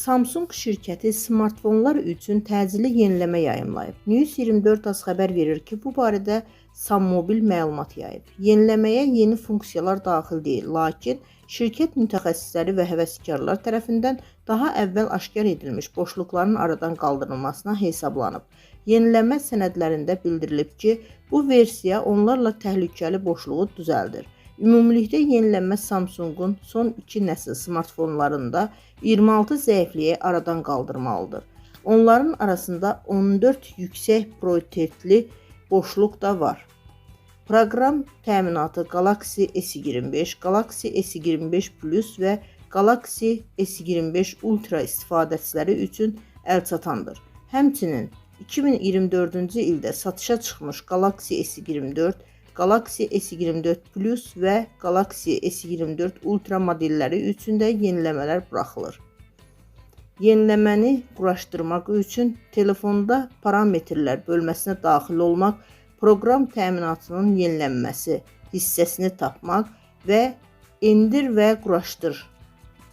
Samsung şirkəti smartfonlar üçün təcili yeniləmə yayımlayıb. News 24 az xəbər verir ki, bu barədə Sammobil məlumat yayıb. Yeniləməyə yeni funksiyalar daxil deyil, lakin şirkət mütəxəssisləri və həvəskarlar tərəfindən daha əvvəl aşkar edilmiş boşluqların aradan qaldırılmasına hesablanıb. Yeniləmə sənədlərində bildirilib ki, bu versiya onlarla təhlükəli boşluğu düzəldir. Ümumilikdə yenilənmə Samsung-un son 2 nəsil smartfonlarında 26 zəifliyi aradan qaldırmalıdır. Onların arasında 14 yüksək prioritetli boşluq da var. Proqram təminatı Galaxy S25, Galaxy S25 Plus və Galaxy S25 Ultra istifadəçiləri üçün əlçatandır. Həmçinin 2024-cü ildə satışa çıxmış Galaxy S24, Galaxy S24 Plus və Galaxy S24 Ultra modelləri üçün də yeniləmələr buraxılır. Yeniləməni quraşdırmaq üçün telefonda parametrlər bölməsinə daxil olmaq, proqram təminatının yenilənməsi hissəsini tapmaq və endir və quraşdır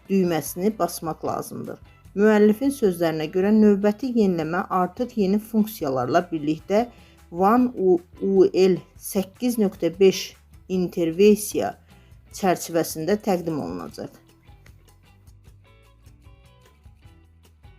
düyməsini basmaq lazımdır. Müəllifin sözlərinə görə növbəti yeniləmə artıq yeni funksiyalarla birlikdə One UL 8.5 intervensiya çərçivəsində təqdim olunacaq.